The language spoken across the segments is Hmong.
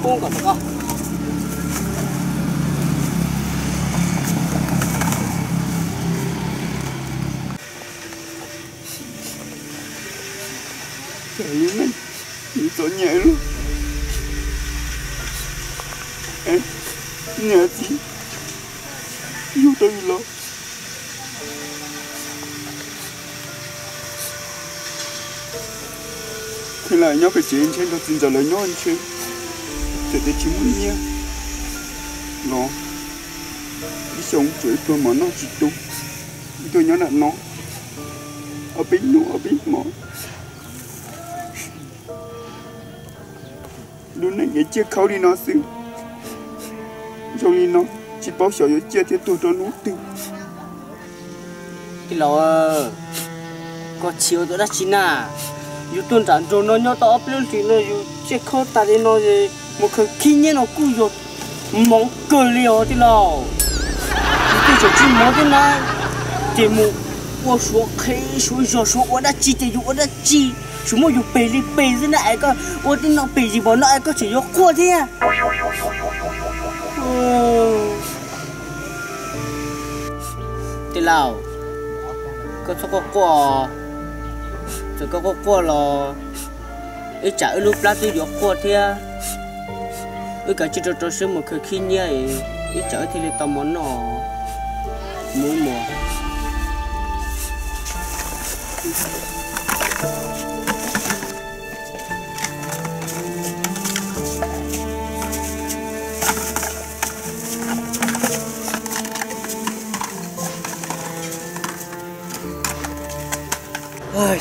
Pub kom tau koj. Yus txom nyem lug, niam txiv yug tau yus los, kheev lam nyob pem tsev ntshe nrog txiv ntxawm lawv nyob ntshe, txawm tias tsis muaj nyiaj los ib xyoo tsuas ib pluag mov noj tsis tu, tuaj nyob nram no ob peb hnub ob peb hmo. Lub neej es ciaj khauj li no xwb, zoo li no tsis paub xyov yuav ciaj thiab tuag rau hnub twg. Tij laug, koj chim ua dab tsi na? Yus tuaj nram nroog no nyob tau ob peb lub hlis no yus ciaj khauj tas li no es mus khaws khib nyiab no kuj yog moov kawg li os tij laug. Yus twb tseem tsis moov thiab na, ces mus ua suav qhev suav zog suav ua dab tsi ces yus ua dab tsi, tsuas muab yus pes li pes xwb na es koj ua tib no pes zis npaum no es koj tseem yuav quaj thiab. Tij laug, koj txhob quaj quaj, txawm koj quaj quaj los ib tsam wb lub plab twb yuav quaj thiab. Wb kav tsij rau rau siab mus khaws khib nyiab, ib tsam wb thiaj li tau mov noj. Mus mus.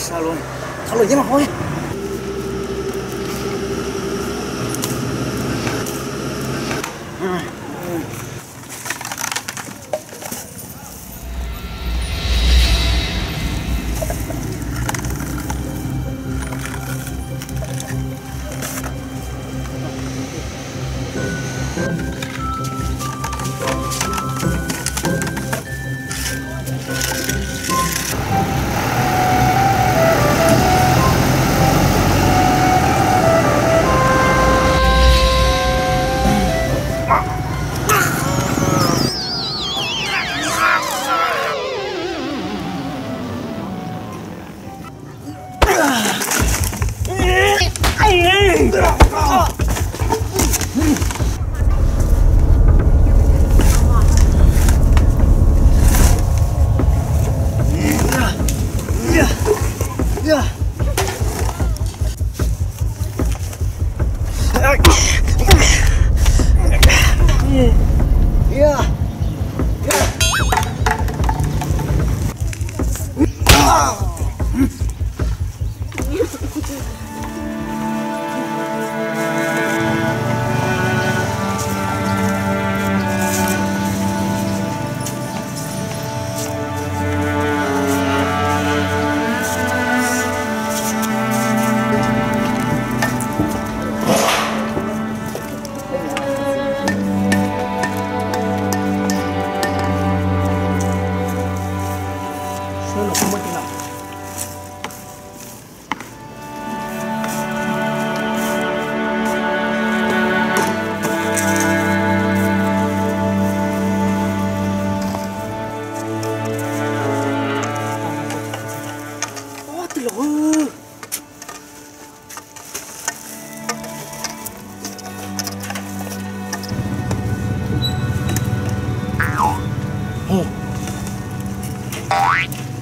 Xa luas, thov luag yeeb los hauv.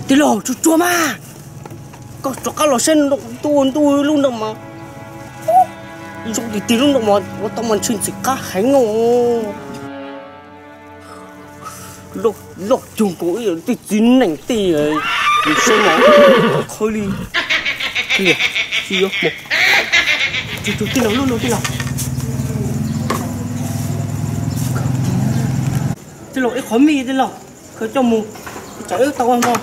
Tij laug, tij laug, tsuag tsuag mas, koj rov qab los saib ntuj ntuj lub no mas, zoo tiag tiag lub no mas ua tau mas ntshe ntxim qab heev os. Loj cuag nkaus ib yam tej txiv neej tej, saib mas qhawv li. Tij laug, tij laug, lub no tij laug, tij laug ib qhov mij tij laug, khaws coj mus, tsam ib tau no.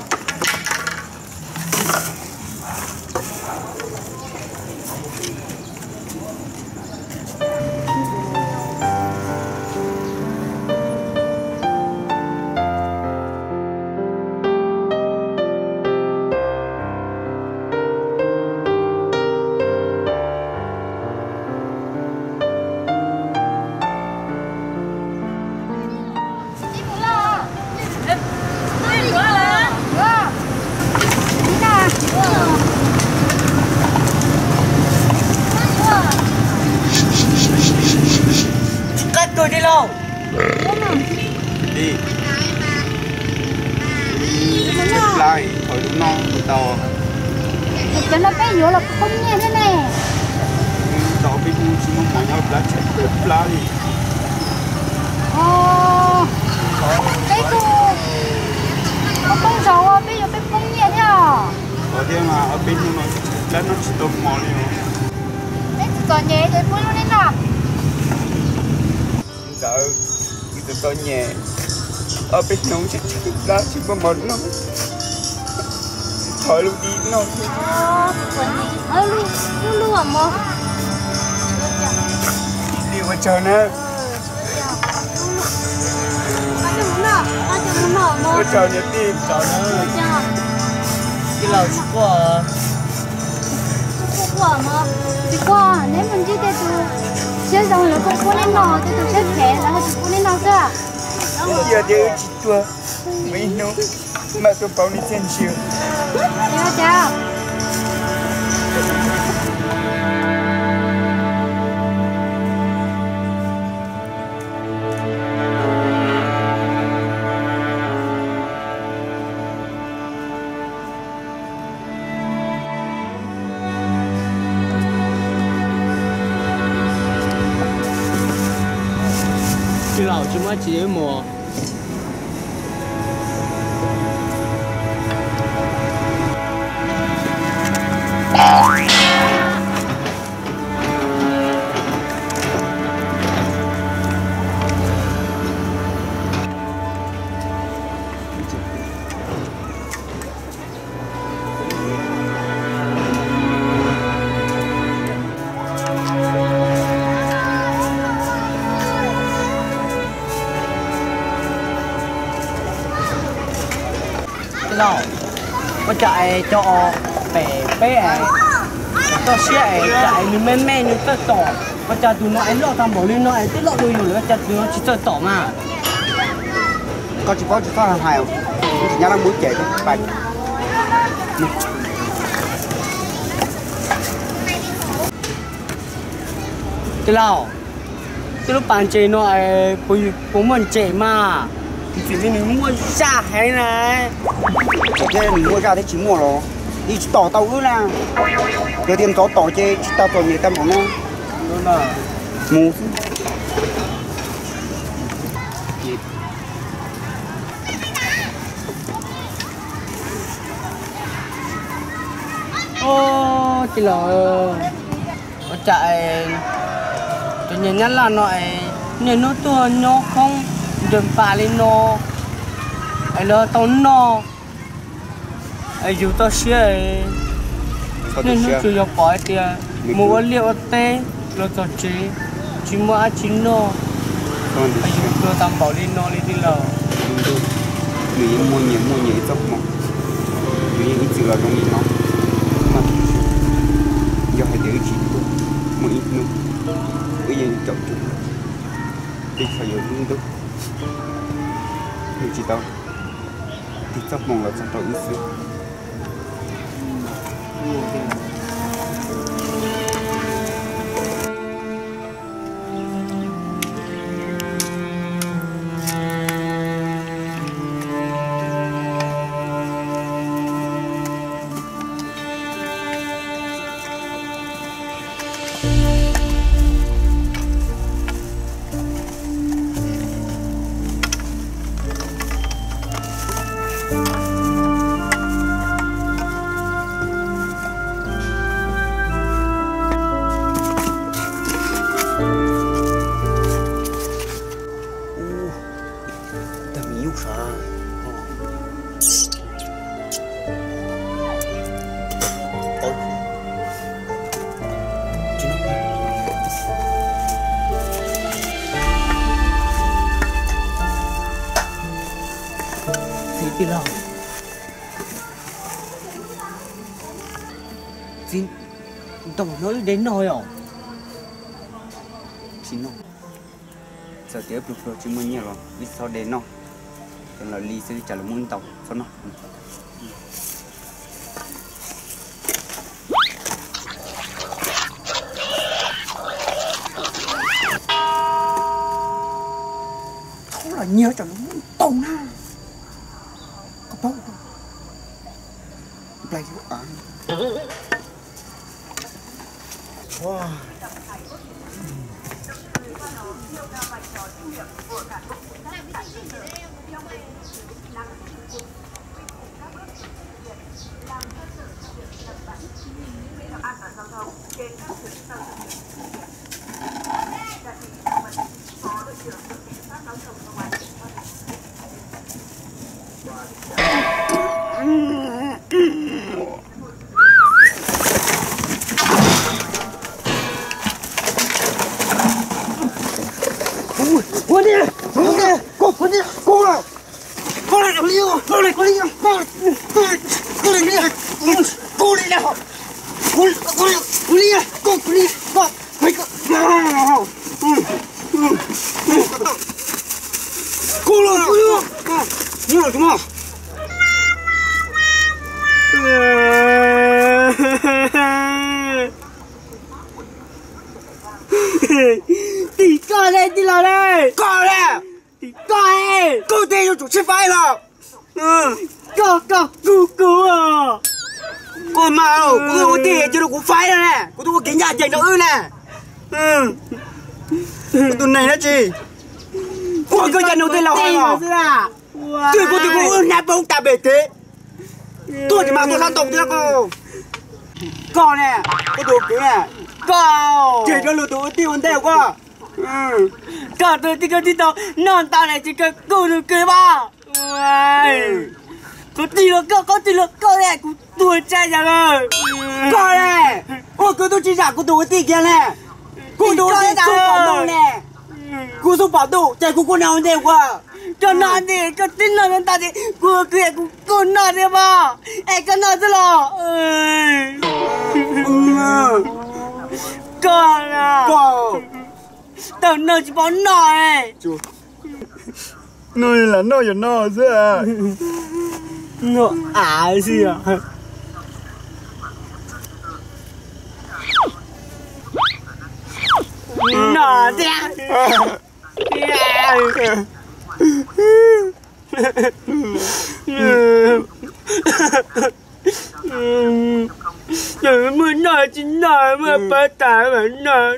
Li, tsib plab li, qhov lub no mus tau. Cov no peb yuav los poob nyiaj thiab ne. Tau peb kuj tsis muaj mov nyob plab tsib plab li. Peb kuj poob poob zaus peb yuav peb poob nyiaj thiab. Qhov thiab mas ob peb hnub no plab noj tsis tau mov li os. Peb tsis txom nyem ces pub lub neb noj. Ntawd, wb txom txom nyem, ob peb hnub tsib plab tsis muaj mov noj, thov lub dib noj. Lub lub mov. Tij ua tsaug na. Ua tsaug niam tij. Tij laus tsis quaj. Tsis quaj, neb mus ntsib tej tus siab zoo lawv kuj pub neb noj, tej tus siab phem lawv ho tsis pub neb noj xwb. Yog tias wb tsis tuag, muaj ib hnub mam tuaj pauv neb txiaj ntsig. Tij laus, tsis muaj tsis mus. Tij laus, ua cas es cov os pem peb es toj siab es cas es nws me me nws txawj tom, ua cas tus no es loj tag npaum li no es twb loj dua yus lawm cas tus no tsis txawj tom mas. Koj tsis paub tsis txhob hais, tsis nyob dab npub ces pais. Tij laus, tej lub pas ntses no puas muaj ntses mas? Ntxim li nws muaj zaj heev na. Tsis paub nws muaj zaj thiab tsis muaj los yeej tsis tom tau wb na. Yog tias ntxov tom ces tsis tas txom nyem tag npaum no. Mus xwb. Tij laus, ua cas cov niag nyab laj no es niaj hnub tuaj nyob khoob ncaws npas li no es lawv tau noj es yus txoj siab. Niaj hnub tsuas yog pom hais tias mus ua liaj ua teb los txog tsev tsis muaj dab tsi noj, es yus tuag tag npaum li no li tij laus. Nws yeej muaj nyias muaj nyias ib txoj hmoo, nws yeej ib txwm los zoo li no. Yog hais tias wb tsis tuag, muaj ib hnub wb yeej caum cuag tej chaw yuav lub ntuj, nws tsis tau tig txoj hmoo los txog rau wb xwb. Ub, tag me nyuam sav. Txiv tij laug, txiv ntaus no wb de noj os. Tsis noj. Txawm tias pluag pluag tsis muaj nyiaj los wb txhob de noj. Cov los li xwb cas los muab wb ntaus txhob noj. Nyiag tsam no tau na. Koj paub, nplai yuav av. Tim koj ne, tim los ne. Koj ne. Tim koj. Koj tej yuav tsum sib faib los. Koj, koj, kuv, kuv. Koj mas, kuv twb ua tij ces rau kuv faib no ne, kuv twb ua kev ncaj ncees rau wb ne. Koj tus neeg dab tsi, ua koj cov neeg tej laus hais los. Twb kuv twb kuv wb hnab poob tas pem kev. Tuaj tsis mas tuaj sab tau tiag koj. Koj ne, koj tus kwv ne. Koj. Ces rau lwm tus ua tij ua ntej koj. Koj tus tij koj tij tau noj ntau ne tsis kawg kuv tus kwv mas. Koj tig los koj, koj tig los koj ne, kuv tuag tsaib yam. Koj ne, ua kuv tub tsis zam kuv tus ua tij kiag ne. Kuv tus ua tij xub pom ntuj ne. Kuv xub pom ntuj ces kuv kuj noj ua ntej ua. Koj noj ntej, koj twb noj ntau ces kuv kwv kuv kuj noj thiab mas. Es koj noj xwb los? Koj, koj tau noj tsis paub noj. Noj li lam noj yam no xwb. Noj av xwb. Noj thiab. Yog muaj noj tsis noj, muaj pab tas mam noj.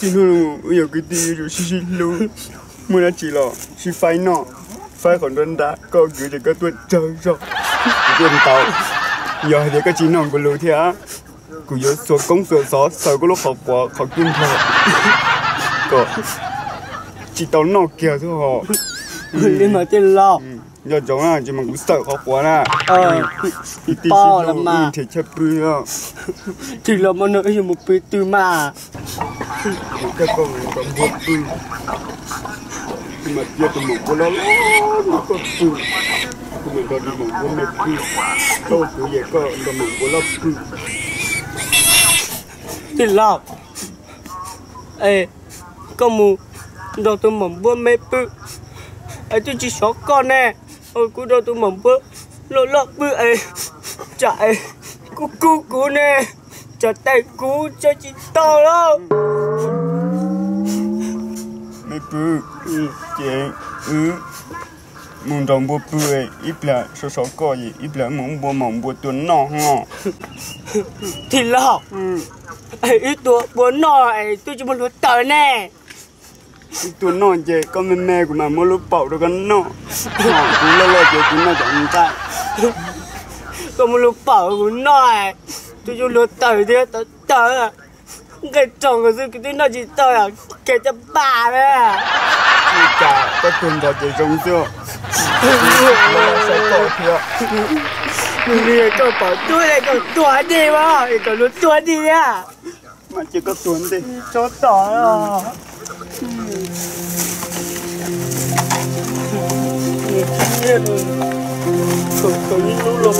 Txij hnub no wb yog kwv tij yuav tsum sib sib hlub, muaj dab tsi los sib faib noj, faib qhov nruab nrab, koj kwv ces koj tuaj tsawg zog, kuv tuaj ntau. Yog hais tias koj tsis noj kuv lus thiab, kuv yuav xuas koob xuas xov xaws koj lub qhov quav qhov cub nplog kom tsis tau noj kiag xwb ho. Nco ntsoov na, tsis mas kuv xaws qhov quav na. Ib tij sib hlub nrhiav chaw pw. Tsis los mas no wb yuav mus pw twg mas? Koj mus nrog npua pw, mas cia tus maum npua loj loj nrog koj pw, kuv mam nrog tus maum npua me pw, koj ua kuv yam koj nrog maum npua loj pw. Tij laug, es koj mus nrog tus maum npua me pw es twb tsis sov koj ne, kuv nrog tus maum npua loj loj pw es tsam es kuv kub kuv ne, tsam tais kuv tsawg tsis tau lawm. Me pw, ces wb mus nrog npua pw, ib pliag sov sov koj es ib pliag mus npua maum npua tua noj ho. Tij laug, wb tua npua noj es twb tsis muaj hluav taws ne. Tua noj ces koj me me kuv mam muab lub paum rau koj noj, kuv loj loj ces kuv noj cov nqaij. Koj muab lub paum kuv noj, twb tsis muaj hluav taws thiab, tawv tawv, nqaij roos xwb kuv twb noj tsis tau, kev caj pas na. Ua cas koj tuag nrho ces zoo xwb. Saib koj thiab. Koj pom tuag, koj tuag dig mas, kom luag tuag dig thiab. Mas ces koj tuag ntej tsob tom. Ib lub los